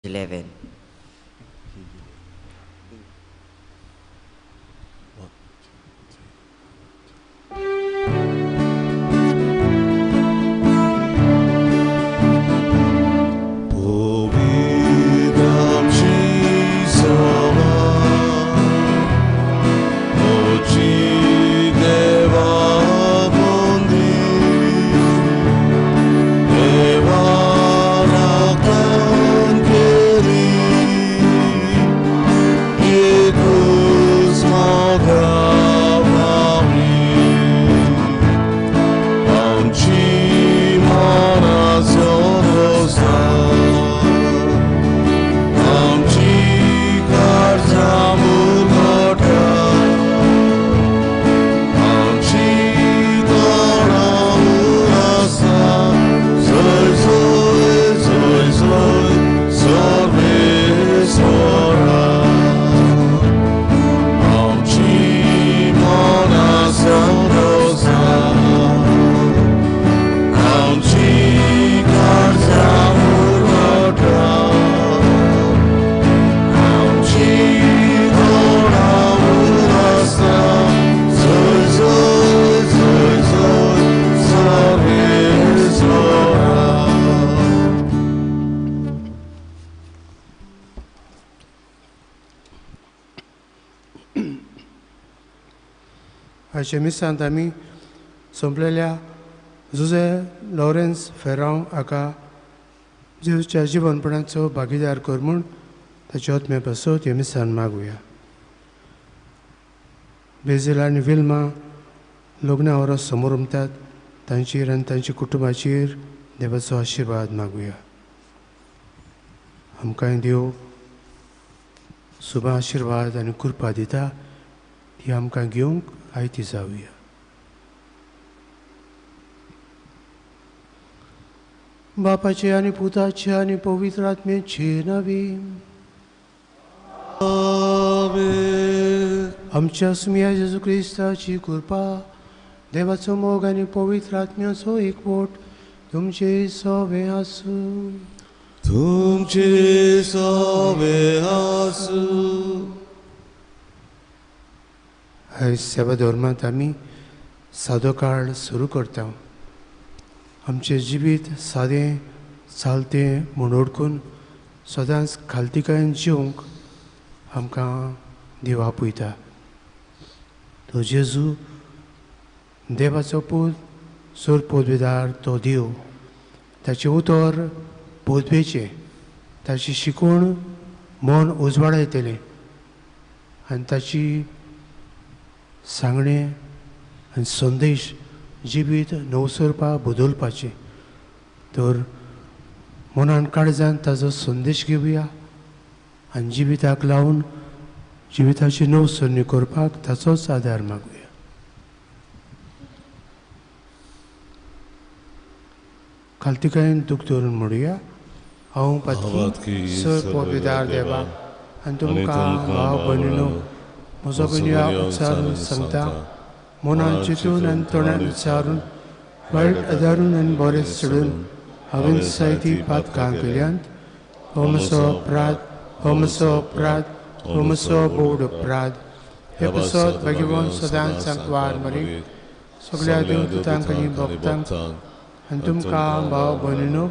11. आयच्या मिसांत आमी सोंपलेल्या जुजे लॉरेन्स फेरांव हाका जेजूच्या जिवनपणाचो भागीदार कर म्हूण ताचे आत्मे पासत ह्या मिसान मागुया. बेजील आनी विल्मा लग्ना वरस समोर उमतात तांचेर आनी तांच्या कुटुंबाचेर देवाचो आशिर्वाद मागुया. आमकांय देव सुबा आशिर्वाद आनी कृपा दिता ती आमकां घेवंक आयती जावया. बापाचे आनी पुताचे आनी पवित्र आत्म्याचे नांवी आमच्या सुमया जेजू क्रिस्ताची कृपा, देवाचो मोग आनी पवित्र आत्म्याचो एकवट तुमचे सवे आसूं. तुमचे सवे आसूं. आयज सेवा धर्मांत आमी सादो काळ सुरू करता. आमचें जिवीत सादें चालतें म्हूण ओडकून सदांच खालतीकायेन जिवंक आमकां देव आपयता. तो जेजू देवाचो पूत, सोर पदवेदार तो देव. ताचें उतर पदवेचें, ताची शिकवण मन उजवाडायतलें आनी ताची सांगणें आनी संदेश जिवीत नवसरपा बदलपाचें. तर मनान काळजान ताजो संदेश घेवया आनी जिविताक लावन जिविताची नवसरणी करपाक ताचोच आदार मागुया. खालतीकायेन दूख धरून म्हणुया. हांव पातकी सर पविदार देवा आनी तुमकां भाव भयणीनो म्हजो भयणी उच्चारून सांगता, मनान चिंतून आनी तोंडान उच्चारून वायट आदारून आनी बरें सोडून हांवें जायतीं पातकां केल्यांत. हो म्हजो अपराध, हो म्हजो अपराध, हो म्हजो बोड अपराध. हे पासत भाग्यवान सदांच सांकवार मरी सगळ्या देवदूतांक आनी भक्तांक आनी तुमकां भाव भयणीनो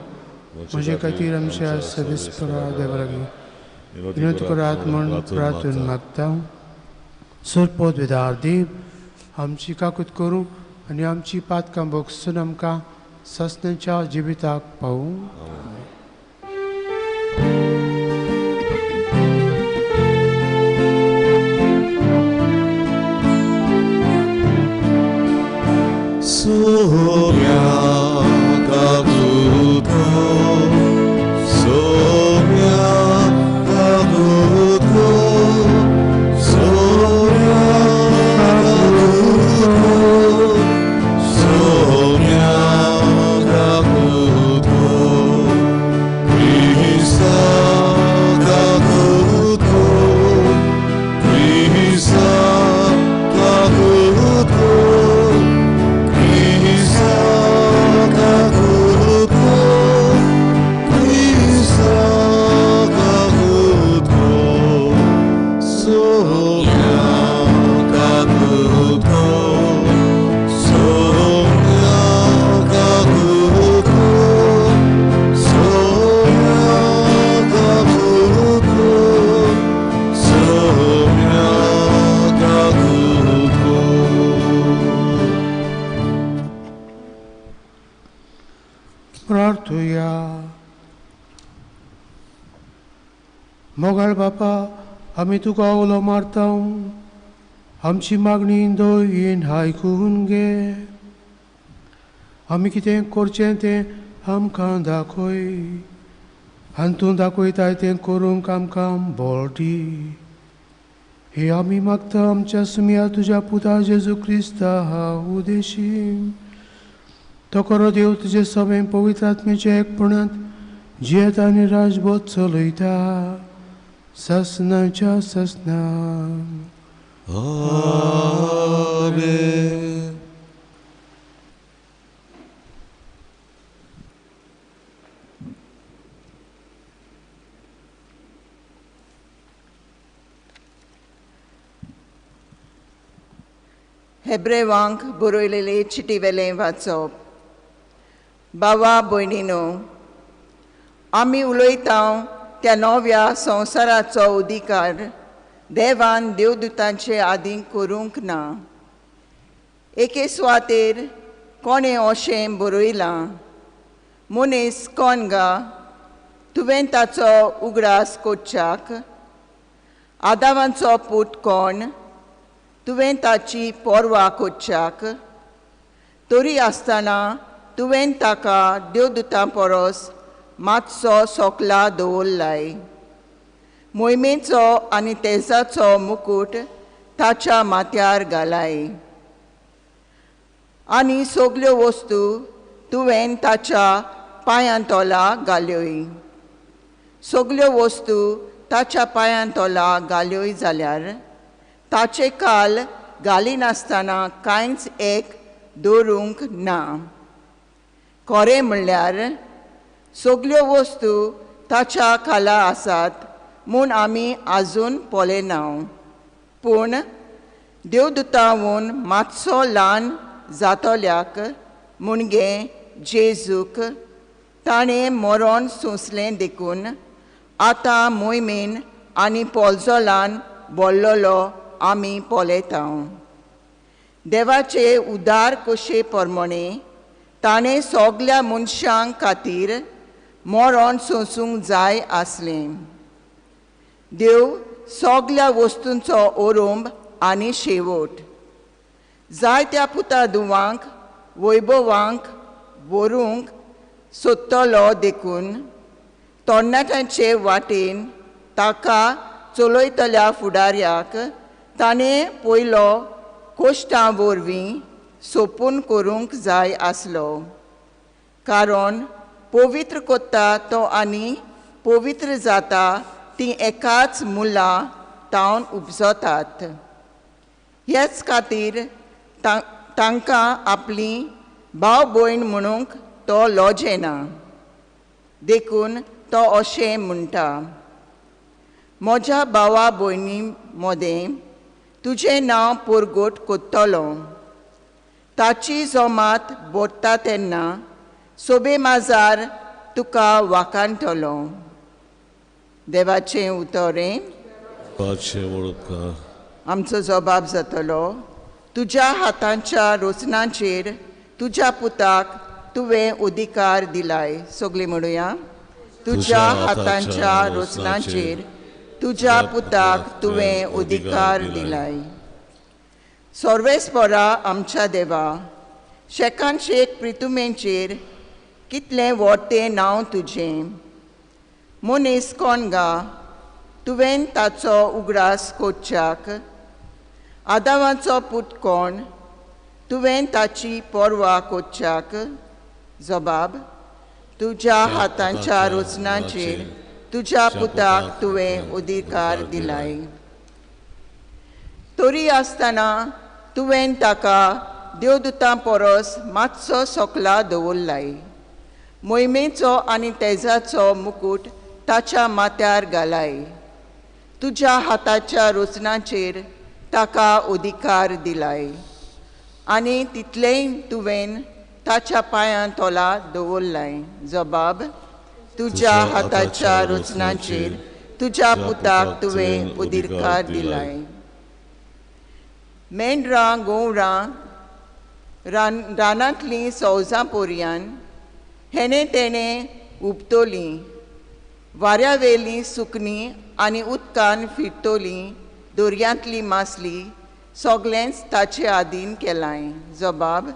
म्हजे खातीर आमच्या सदस्परा देवा लागीं विनोद करात म्हूण प्रार्थना मागता. सरपोत विदार देव आमची काकूत करूं आनी आमची पातकां भोगसून आमकां सस्नेच्या जिविताक पावूं. सोम्या काकूत कर, सोम्या काकूत कर, सोम्या काकूत कर, सोम्या काकूत कर, क्रिस्ता काकूत कर, क्रिस्ता काकूत कर, क्रिस्ता प्रार्थुया. मोगाळ बापा, आमी तुका उलो मारता, आमची मागणी दयेन आयकून घे. आमी कितें करचें तें आमकां दाखय आनी तूं दाखयताय तें करूंक आमकां बळ दी. हे आमी मागता आमच्या सुमया तुज्या पुता जेजू क्रिस्ता उदेशी. तो खरो देव तुजे सगळें पवित्र आत्म्याच्या एकपणांत जियेता आनी राजबोध चलयता ससनाच्या ससना. आमेन. हेब्रेवांक बरयलेले चिटी वेलें वाचप. बाबा भयणीनो, आमी उलयता त्या नव्या संवसाराचो अधिकार देवान देवदूतांचे आदीं करूंक ना. एके सुवातेर कोणें अशें बरयलां, मनीस कोण गा तुवें ताचो उगडास कोच्चाक, आदावांचो पूत कोण तुवें ताची पर्वा कोच्चाक, तरी आसतना तुवें ताका देवदूतां परस मातसो सोकला दवरलाय. मोहिमेचो आनी तेजाचो मुकूट ताच्या माथ्यार घालाय आनी सगल्यो वस्तू तुवें ताच्या पांयां तोला घाल्योय. सगल्यो वस्तू ताच्या पांयां तोला घाल्योय जाल्यार ताचे काल घालिनासतना कांयच एक दवरूंक ना. खरें म्हणल्यार सगल्यो वस्तू ताच्या खाला आसात म्हूण आमी आजून पळयना, पूण देवदूतावून मातसो ल्हान जातल्याक मुणगे जेजूक ताणें मरण सोंसलें देखून आतां मोहिमेन आनी पोलजोलान बोल्लोलो आमी पळयता. देवाचे उदार कशे प्रमाणे ताणें सगल्या मनशां खातीर मरण सोंसूंक जाय आसलें. देव सगल्या वस्तूंचो ओरोंब आनी शेवट जायत्या पुता दुवांक वैभवांक व्हरूंक सोदतलो देखून तरणाट्यांचे वाटेन ताका चलयतल्या फुडाऱ्याक ताणें पयलो कोश्टां वरवीं सोपून करूंक जाय आसलो. कारण पवित्र कोत्ता तो आनी पवित्र जाता तीं एकाच मुला तावन उपजतात. हेच खातीर तांकां आपली भाव भयण म्हणूंक तो लजेना. देखून तो अशें म्हणटा, म्हज्या भावा भयणी मदें तुजें नांव परगट कोत्तलो. ताची जमात बोडटा तेन्ना सोबे माजार तुका वाखाणटलो. देवाचें उतरें. आमचो जबाब जातलो, तुज्या हातांच्या रचनांचेर तुज्या पुताक तुवें अधिकार दिलाय. सगळीं म्हणुया, तुज्या हातांच्या रचनांचेर तुज्या पुताक तुवें अधिकार दिलाय. सर्वेस्परा आमच्या देवा, शेकान शेक प्रितुमेंचेर कितलें व्हड तें नांव तुजें. मनीस कोण गा तुवें ताचो उगडास कोच्चाक, आदावाचो पूत कोण तुवें ताची पर्वा कोच्चाक. जबाब, तुज्या हातांच्या रचनांचेर तुज्या पुताक तुवें अधिकार दिलाय. तरी आसतना तुवें ताका देवदूतां परस मातसो सोकला दवरलाय. मोहिमेचो आनी तेजाचो मुकूट ताच्या माथ्यार घालाय. तुज्या हाताच्या रचनांचेर ताका अधिकार दिलाय आनी तितलेंय तुवें ताच्या पांयां तोला दवरलाय. जबाब, तुज्या हाताच्या रचनांचेर तुज्या पुताक तुवें अधिकार दिलाय. मेंढरां गोवरां रानांतलीं सौजां पोरयान हेणे तेणें उबतोलीं वाऱ्यावेलीं सुकणीं आनी उदकान फिरतोलीं दर्यांतली मासली सगळेंच ताचे आदीन केलां. जबाब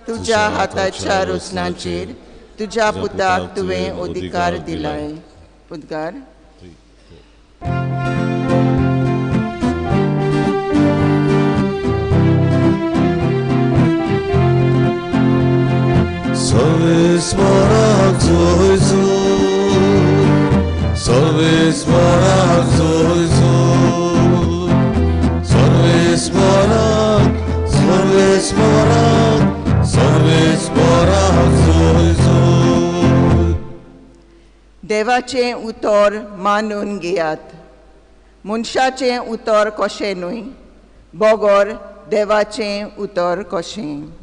तुज्या हाताच्या रचनाचेर तुज्या पुताक तुवें अधिकार दिलाय. उद्गार. सर्वेस्पराक जोयचो, सर्वेस्पराक जोयचो, सर्वेस्पराक, सर्वेस्पराक, सर्वेस्पराक जोयचो. देवाचें उतर मानून घेयात, मनशाचें उतर कशें न्हय, बगर देवाचें उतर कशें.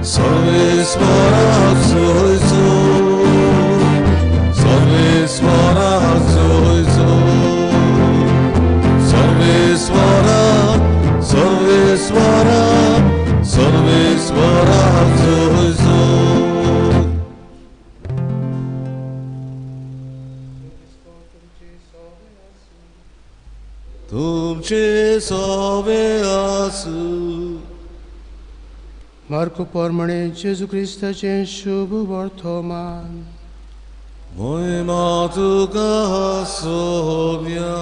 सर्वेस्पराक जोयचो, सर्वेस्पराक जोयचो, सर्वेस्पराक, सर्वेस्पराक, सर्वेस्पराक जोयचो. तुमचे सोवे आसूं. मार्को प्रमाणे जेजू क्रिस्ताचें शुभ वर्तमान. महिमा तुका सोम्या.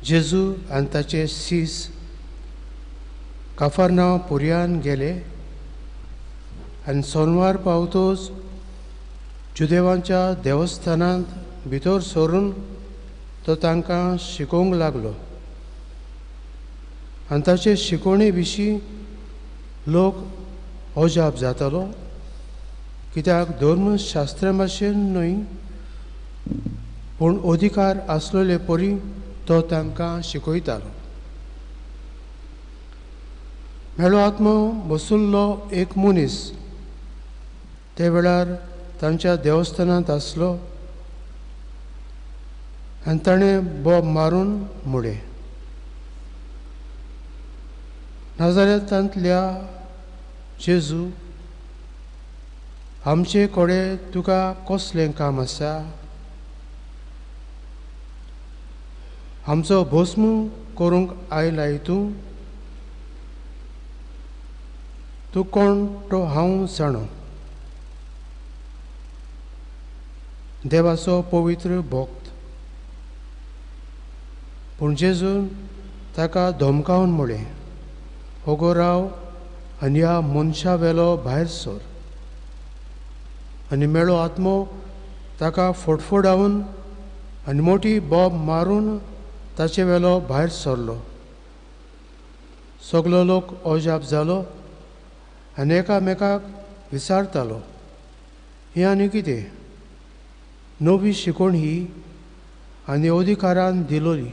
जेजू आनी ताचे सीस काफरनांव पुर्यान गेले आनी सोनवार पावतोच जुदेवांच्या देवस्थानांत भितर सरून तो तांकां शिकोवंक लागलो. आनी ताचे शिकोवणे विशीं लोक अजाप जातालो, कित्याक धर्मशास्त्रा भाशेन न्हय पूण अधिकार आसलेले परी तो तांकां शिकयतालो. मेळो आत्मो बसुल्लो एक मनीस ते वेळार तांच्या देवस्थानांत आसलो आनी ताणें बोब मारून म्हळें, नाजारेतांतल्या जेजू, आमचे कडेन तुका कसलें काम आसा? आमचो भस्म करूंक आयलाय तूं? तूं कोण तो हांव जाणो, देवाचो पवित्र भक्त. पूण जेजून ताका धमकावन म्हळें, ओगो राव आनी ह्या मनशा वेलो भायर सर. आनी मेळो आत्मो ताका फटफडावन आनी मोटी बोब मारून ताचे वेलो भायर सरलो. सगलो लोक अजाप जालो आनी एकामेकाक विचारतालो, हें आनी कितें नवी शिकवण ही आनी अधिकारान दिलोली.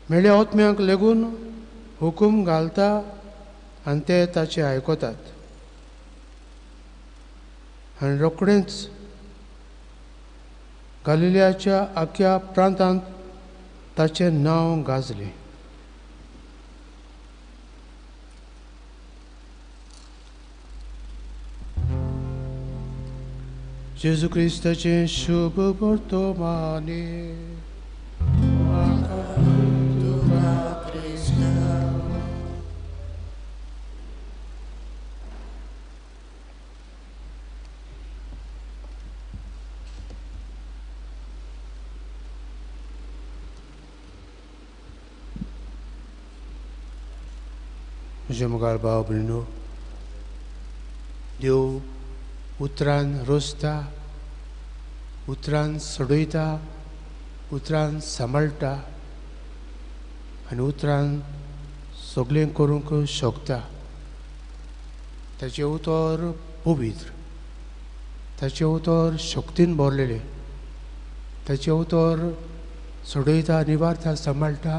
मेळ्या आत्म्यांक लेगून हुकूम घालता आनी ते ताचे आयकतात. आनी रोखडेंच गालिलियाच्या आख्या प्रांतांत ताचें नांव गाजलें. जेजू क्रिस्ताचें शुभ वर्तमाने. म्हज्या मुखार भाव भयणो, देव उतरान रोसता, उतरान सोडयता, उतरान सांबाळटा आनी उतरान सगळें करूंक शकता. ताचें उतर पवित्र, ताचें उतर शक्तीन भरलेलें. ताचें उतर सोडयता, निवारता, सांबाळटा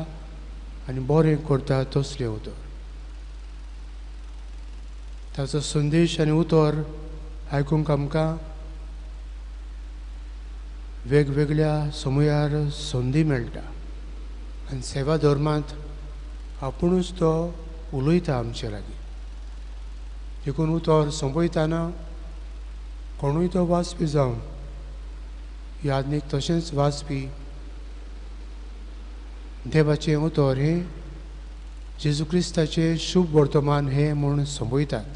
आनी बरें करता तसलें उतर. ताचो संदेश आनी उतर आयकूंक आमकां वेगवेगळ्या समयार संदी मेळटा आनी सेवा धर्मांत आपुणूच तो उलयता आमचे लागीं. देखून उतर सोंपयतना कोणूय तो वाचपी जावं, यादनीक तशेंच वाचपी देवाचें उतर हें जेजू क्रिस्ताचें शुभ वर्तमान हें म्हूण सोंपयतात.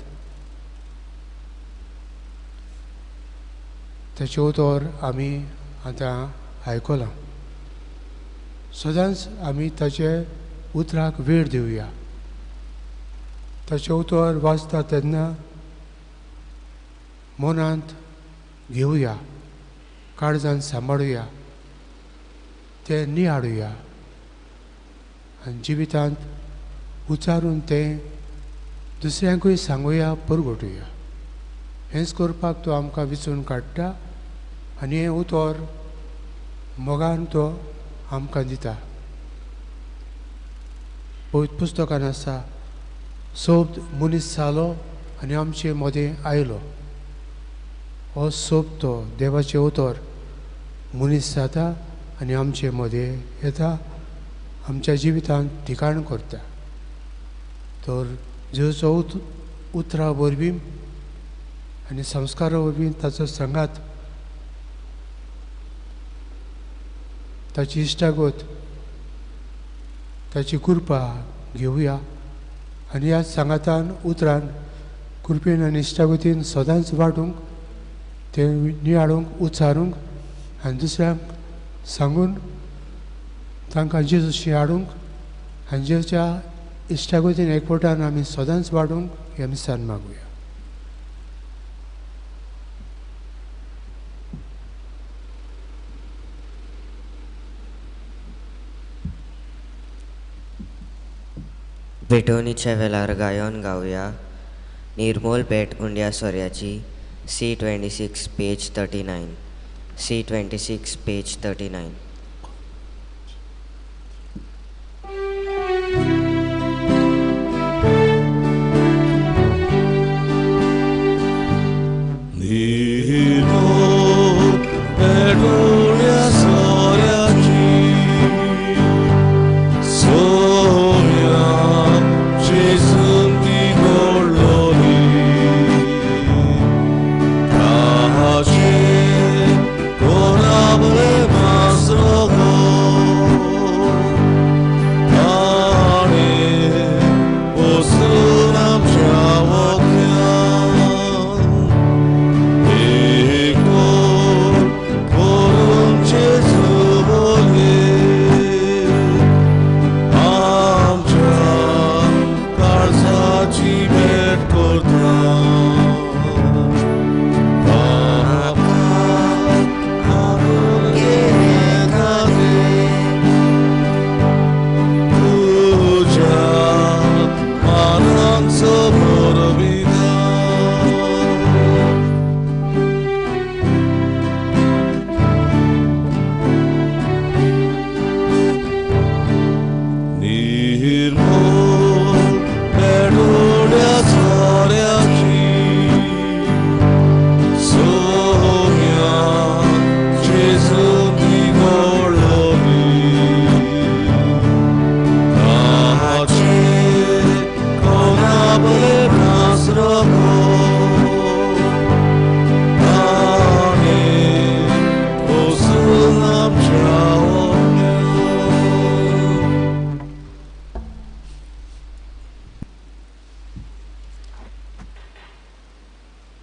ताचें उतर आमी आतां आयकलां. सदांच आमी ताचे उतराक वेळ दिवया. ताचें उतर वाचता तेन्ना मनांत घेवया, काळजान सांबाळुया, तें नियाळुया आनी जिवितांत उच्चारून तें दुसऱ्यांकूय सांगुया, परगटुया. हेंच करपाक तो आमकां विचून काडटा आनी हें उतर मोगान तो आमकां दिता. पवित्र पुस्तकान आसा, सोब मनीस जालो आनी आमचे मदें आयलो. हो सोब तो देवाचें उतर मनीस जाता आनी आमचे मदें येता, आमच्या जिवितांत ठिकाण करता. तर जेजूचो उतरां वरवीं आनी संस्कारा वरवीं ताचो सांगात, ताची इश्टागत, ताची कृपा घेवया आनी ह्या सांगातान, उतरान, कृपेन आनी इश्टागतीन सदांच वाडूंक, तें नियाळूंक, उच्चारूंक आनी दुसऱ्यांक सांगून तांकां जेजूशी हाडूंक आनी जेजूच्या इश्टागतीन एकवटान आमी सदांच वाडूंक ह्या मिसान मागुया. भेटवणीच्या वेळार गायन गावया निर्मोल भेट उंड्या सोऱ्याची, C26 page 39, C26 page 39.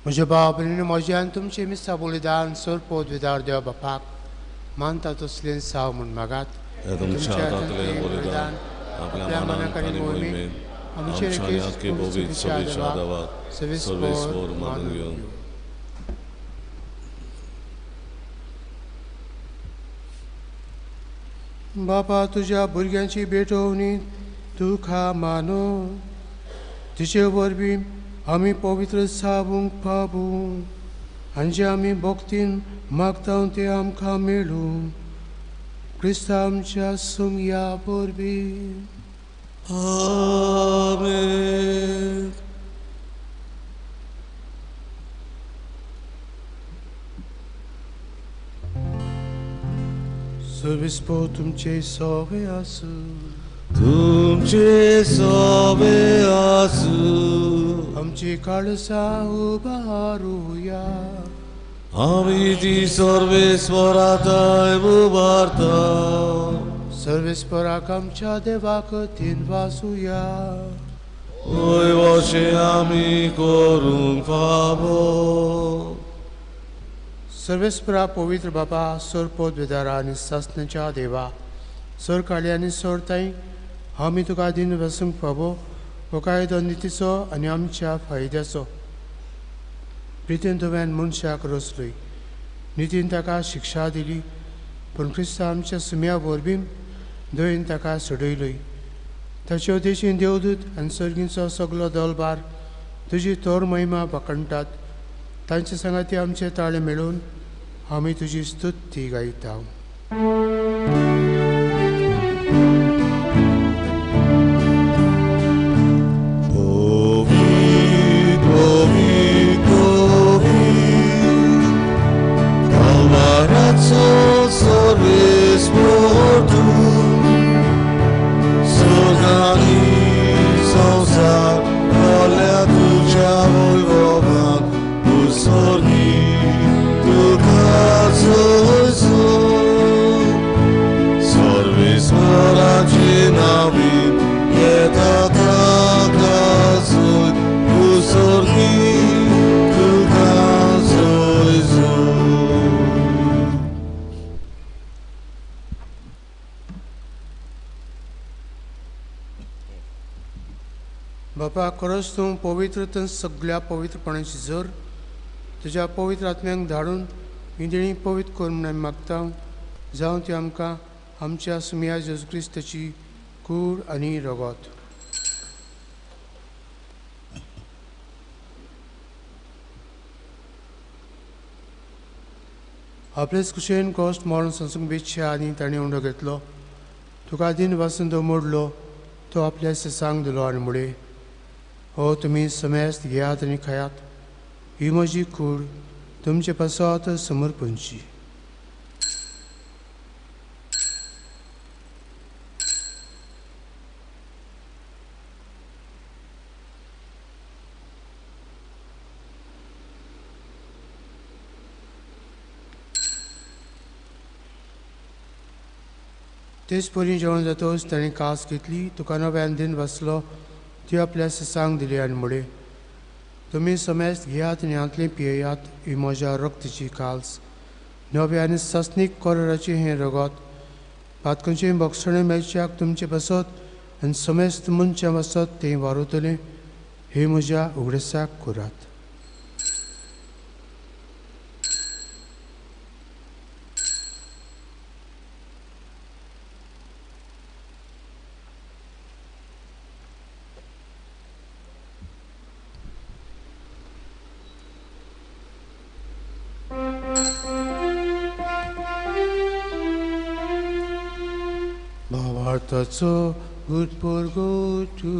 म्हज्या बाप आनी म्हज्यान तुमचें मिसां बलिदान सोरपोत विदार देवा बापाक मानता तसलें साव म्हूण मागात. तुमच्या हातांतलें बलिदान आपल्या मनाक आनी मोहिमेन आमच्या देवाक सर्वेस्पर मानून घेवन. बापा तुज्या भुरग्यांची भेटवणी तुका मानो, तिचे वरवीं आमी पवित्र साबूंक पाबू, हांचे आमी भक्तीन मागता तें आमकां मेळूं क्रिस्ता आमच्या सुमया वरवीं. आमेन. सर्वेस्पोर तुमचे सोवे आसूं. तुमचे सोवे आसूं. आमची काळसां उबारुया. आमी ती सर्वेस्पराताय उबारता. सर्वेस्पराक आमच्या देवाक तीन वासुया. वय वशें आमी करूंक फावो. सर्वेस्परा पवित्र बाबा सर पदवेदारा आनी सासण्याच्या देवा सर काळी आनी सर ताई आमी तुका दिन वसूंक फावो हो कायदो नितीचो आनी आमच्या फायद्याचो. प्रितीन तुवें मनशाक रचलोय नितीन ताका शिक्षा दिली पूण क्रिस्ता आमच्या सुम्या वरवीं दयेन ताका सोडयलोय. ताचे उदेशीन देवदूत आनी सर्गींचो सगलो दलबार तुजी तोर महिमा बखणटात. तांचे सांगाती आमचे ताळे मेळून आमी तुजी स्तुती गायता. बापा खरोच तूं पवित्र तर सगळ्या पवित्रपणाची जर तुज्या पवित्र आत्म्यांक धाडून ही देणी पवित्र कर म्हूण आमी मागता. जावं ती आमकां आमच्या सुमया जेजू क्रिस्ताची कूड आनी रगत. आपलेच कुशेन कश्ट मरण संसूंक बेचशे आनी ताणें उंडो घेतलो. तुका दिन वासून तो मोडलो तो आपल्या सेसांक दिलो आनी मुळे हो तुमी समेस्त घेयात आनी खायात. ही म्हजी कूड तुमचे पासत समर्पणची. तेच परी जेवण जातकच ताणें कास घेतली तुका नव्यान दिन बसलो ती आपल्या सेसांक दिली आनी मुळे तुमी समेस्त घेयात आनी हांतलें पियेयात. ही म्हज्या रक्ताची काल्स नव्या आनी सासणीक कराराचें हें रगत पातकांचें भोगसणें मेळच्याक तुमचें बसत आनी समेस्त मनशां बसत तें वारवतलें. हे म्हज्या उगडसाक करात. भावार्थाचो गुटपोरगोटुया.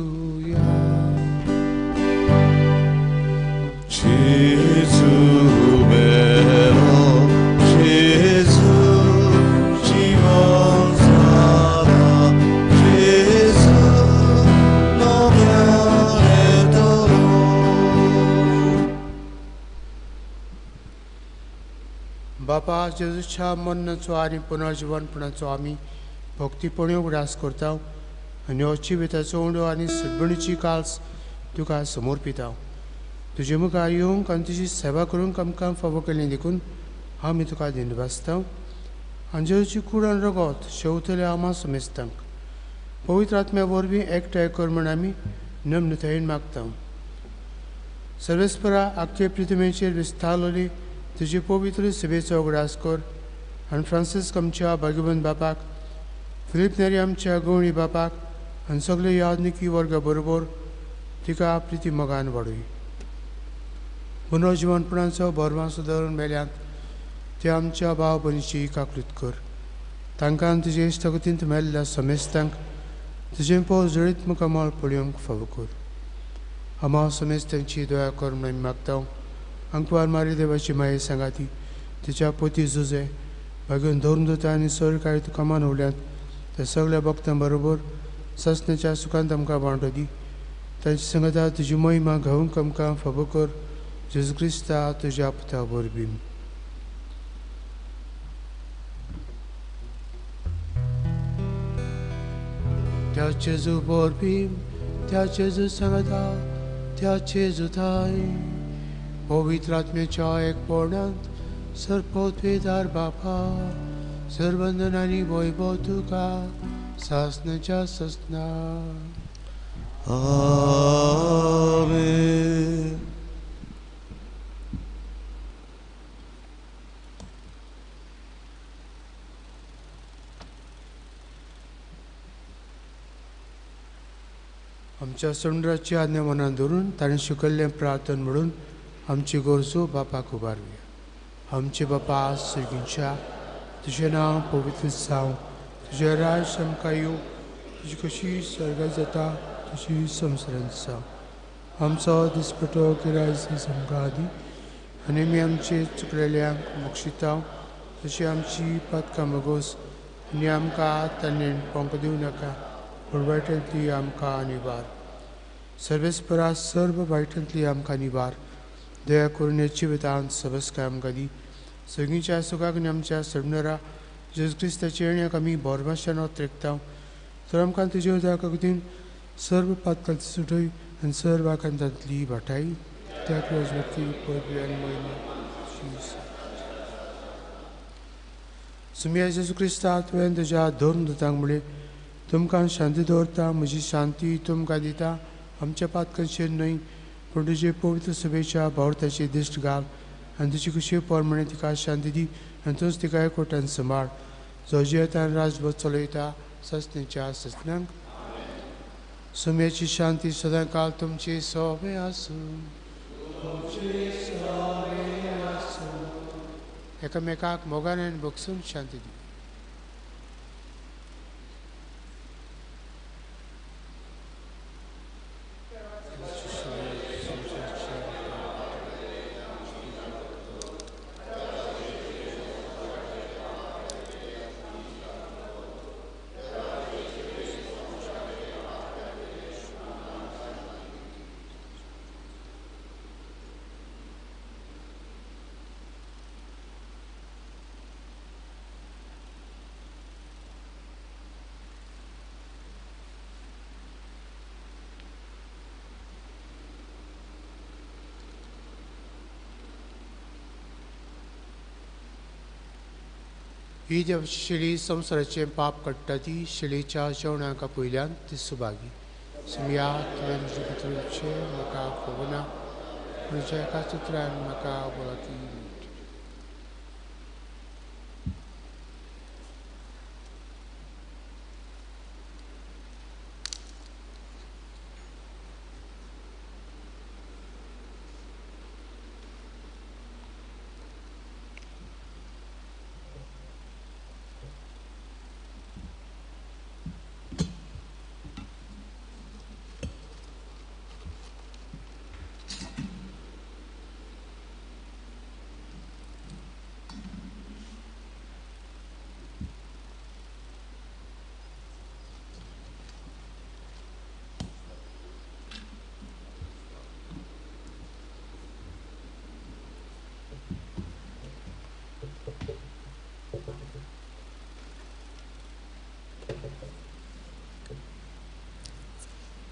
जेजू मेरो जेजू जीवन जाला जेजू नव्यान येतलो. बापा जेजूच्या मरणाचो आनी पुनर्जिवनपणाचो आमी भक्तीपणी उगडास करता आनी हो जिविताचो उंडो आनी सुटबणीची काल्स तुका समर्पिता. तुजे मुखार येवंक आनी तुजी सेवा करूंक आमकां फावो केली देखून आमी तुका दिनवासता. आनी जेजूची कूड आनी रगत शेवतल्या आमा समेस्तांक पवित्र आत्म्या वरवीं एकठांय कर म्हूण आमी नम्रतायेन मागता. सर्वेस्परा आख्खे पृथ्वीचेर विस्तारलेली तुजी पवित्र सेवेचो उगडास कर आनी फ्रांसिस्क आमच्या भाग्यवंत बापाक, फिलीप नेरी आमच्या गवळी बापाक आनी सगळे यादनिकी वर्गा बरोबर तिका प्रिती मोगान वाडय. पुनर्जिवनपणाचो भरवांसो धरून मेल्यांत ते आमच्या भाव भयणीची काकळूत कर. तांकां तुजे इश्टागतींत मेल्ल्या समेस्तांक तुजें पोव जळीत मुखामळ पळोवंक फावो कर. आमा समेस्तांची दया कर म्हूण आमी मागता. अंकवार मारी देवाची माये सांगाती तिच्या पोती जुजे बागेवन धरून दवरता आनी सर काय तुका मानवल्यात त्या सगळ्या भक्तां बरोबर ससण्याच्या सुखांत आमकां वांटो दी. तांची संगता तुजी महिमा घेवंक आमकां फावो कर. जेजू क्रिस्ता तुज्या पुता वरवीं. त्या जेजू वरवीं, त्या जेजू सांगता, त्या जेजू थाय पवित्र आत्म्याच्या एकपणांत सर्वपवित्र बापा सर्वंदन आनी वैभव तुका सासनाच्या ससना. आमेन. आमच्या समुद्राची आज्ञा मनान धरून ताणें शिकयल्लें प्रार्थन म्हणून आमची गरजो बापाक उबारुया. आमचे बापा सर्गींच्या, तुजें नांव पवित्र जावं, तुजें राज आमकां येवं, तुजी कशी स्वर्गात जाता तशी संवसारांत जावं. आमचो दिसपटो गिरायस आमकां दी आनी आमी आमचे चुकलेल्यांक बक्षिता तशी आमची पातकां मगोस आनी आमकां ताणें पंक दिवं नाका, पूण वायटांतली आमकां निवार. सर्वेस्परा सर्व वायटांतली आमकां निवार. दया करून जिवितांत सबसकाय आमकां दी. सगळींच्या सुखाक आनी आमच्या सोडणारा जेजू क्रिस्ताच्या येण्याक आमी बोरभाशान ओत्रेकता. तर आमकां तुजे उदकागतीन सर्व पातकांची सुटय आनी सर्व आकांतांतली वाटाय. त्या क्रोजवती पदवी आनी महिमा. सुमिया जेजू क्रिस्ता, तुवें तुज्या धर्म दुतांक म्हणलें, तुमकां शांती दवरता, म्हजी शांती तुमकां दिता. आमच्या पातकांचेर न्हय पूण तुजे पवित्र सभेच्या भावार्थाची दिश्ट घाल आनी तुजी खुशी प्रमाणे तिका शांती दी आनी तूंच तिका एकवटान सांबाळ, जो जियेता राजभर चलयता ससनेच्या ससनांक. सुम्याची शांती सदांकाल तुमची सोबे आसूं. एकामेकाक मोगान आनी भोगसून शांती दी. ही देव शिळी संवसाराचें पाप काडटा ती शिळीच्या जेवणाक पयल्यान ती सुभागी. सुमया तुवें म्हजे भितर म्हाका पळोवना, म्हज्या एका चित्रान म्हाका बळती.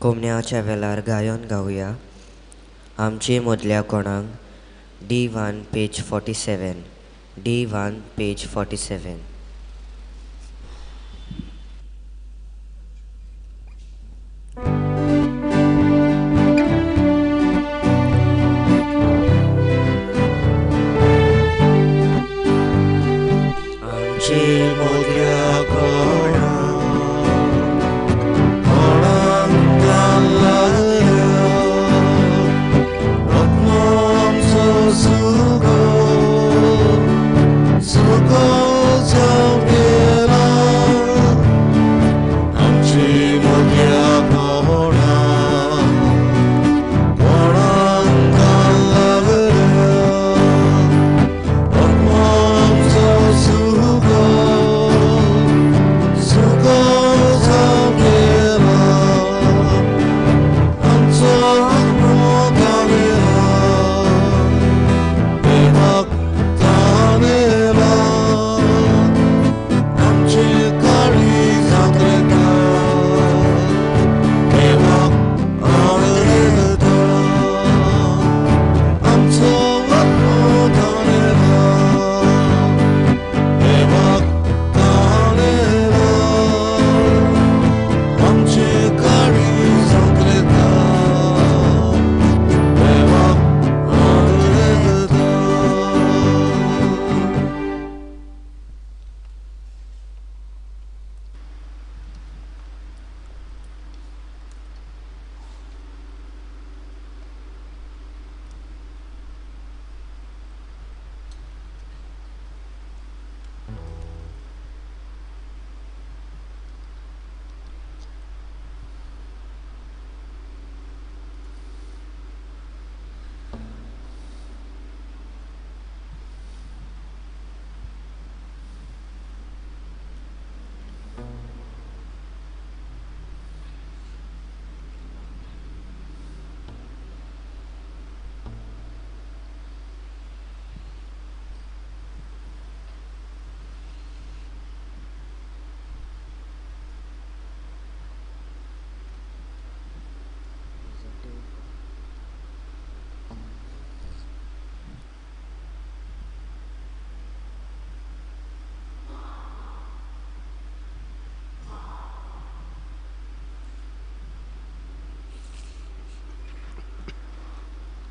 कोमण्याच्या वेळार गायन गावया. आमचे मदल्या कोणाक D1 page 47, D1 page 47.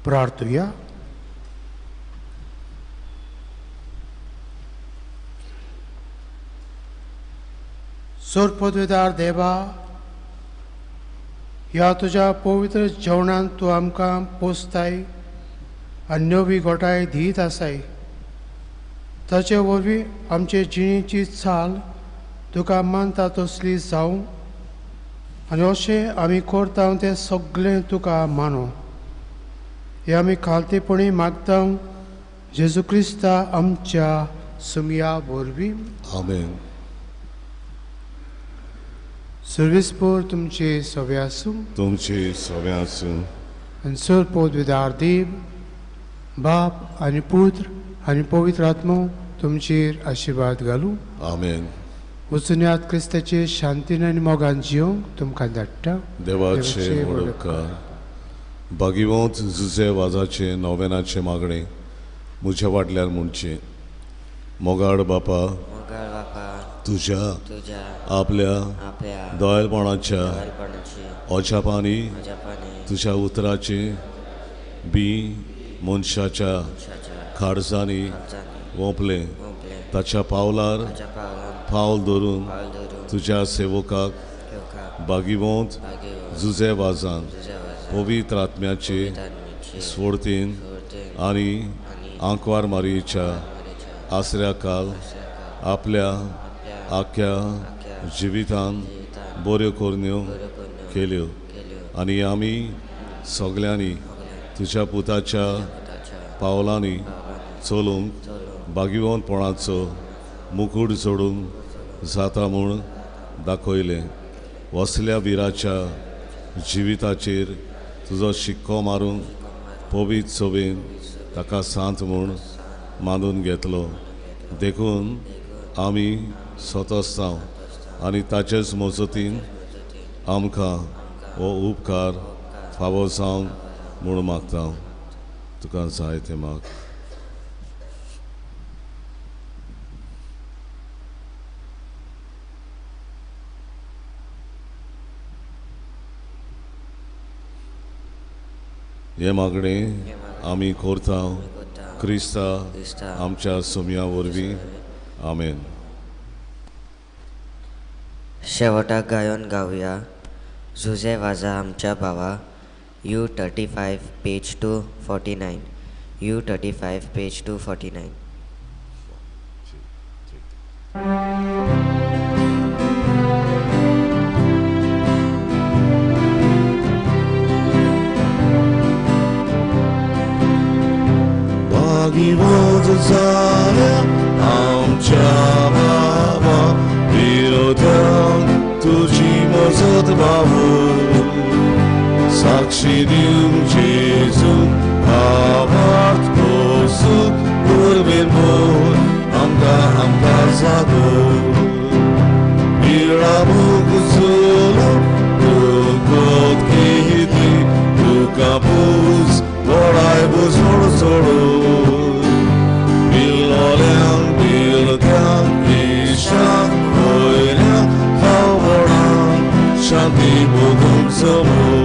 प्रार्थुया. सोरपदवेदार देवा, ह्या तुज्या पवित्र जेवणान तूं आमकां पोसताय आनी नवी गोठाय दीत आसाय. ताचे वरवीं आमचे जिणेची चाल तुका मानता तसली जावं आनी अशें आमी करता तें सगळें तुका मानू. हें आमी खालतेपणी मागता जेजू क्रिस्ता आमच्या सुमया वरवीं. आमेन. सर्वीसपूर तुमचे सवे आसूं. तुमचे सवे आसूं. आनी सर पदवीदार देव बाप आनी पुत्र आनी पवित्र आत्मो तुमचेर आशिर्वाद घालूं. आमेन. वचुन्यात क्रिस्ताचे शांतीन आनी मोगान जिवंक तुमकां धाडटा. देवाचे व्हड उपकार. भागिवंत जुजे वाजाचे नोवेनाचे मागणें म्हज्या वाटल्यार म्हणचें. मोगाळ बापा, तुज्या आपल्या दयाळपणाच्या अजापांनी तुज्या उतराचें बी मनशाच्या खाडसांनी वोंपलें. ताच्या पावलार पावल धरून तुज्या सेवकाक भागिवंत जुजे वाजान पवित्र आत्म्याचे स्फूर्तीन आनी आंकवार मारयेच्या आसऱ्या काल आपल्या आख्या जिवितान बऱ्यो करण्यो केल्यो आनी आमी सगल्यांनी तुज्या पुताच्या पावलांनी चलूंक भागिवंतपणाचो मुकूट जोडूंक जाता म्हूण दाखयलें. वसल्या विराच्या जिविताचेर तुजो शिक्को मारून पवित्र सोबेन ताका सांत म्हूण मानून घेतलो. देखून आमी स्वतस्तांव आनी ताचेच मजतीन आमकां हो उपकार फावो जावंक म्हूण मागता. तुका जाय तें माग. हें मागणें आमी करता क्रिस्ता आमच्या सोम्या वरवीं. आमेन. शेवटाक गायन गावया जुजे वाजा आमच्या भावा. U 35 page 249. U 35 page 249. भागिवंत जाल्या आमच्या बाबा, विरोधांक तुजी मजत बाबू, साक्षी दिवंक जेजू भावार्थ पोसूं उर्बेन म्हूण आमकां आमकां जागो. पिळा मूग चलो तुकोत घेतली तुका पूज गोडाय बुजोड सोडू. बिलोल्यांक बिलक्यांक इशांक वयल्यांक फावडांक शांती भोगूंक जमू.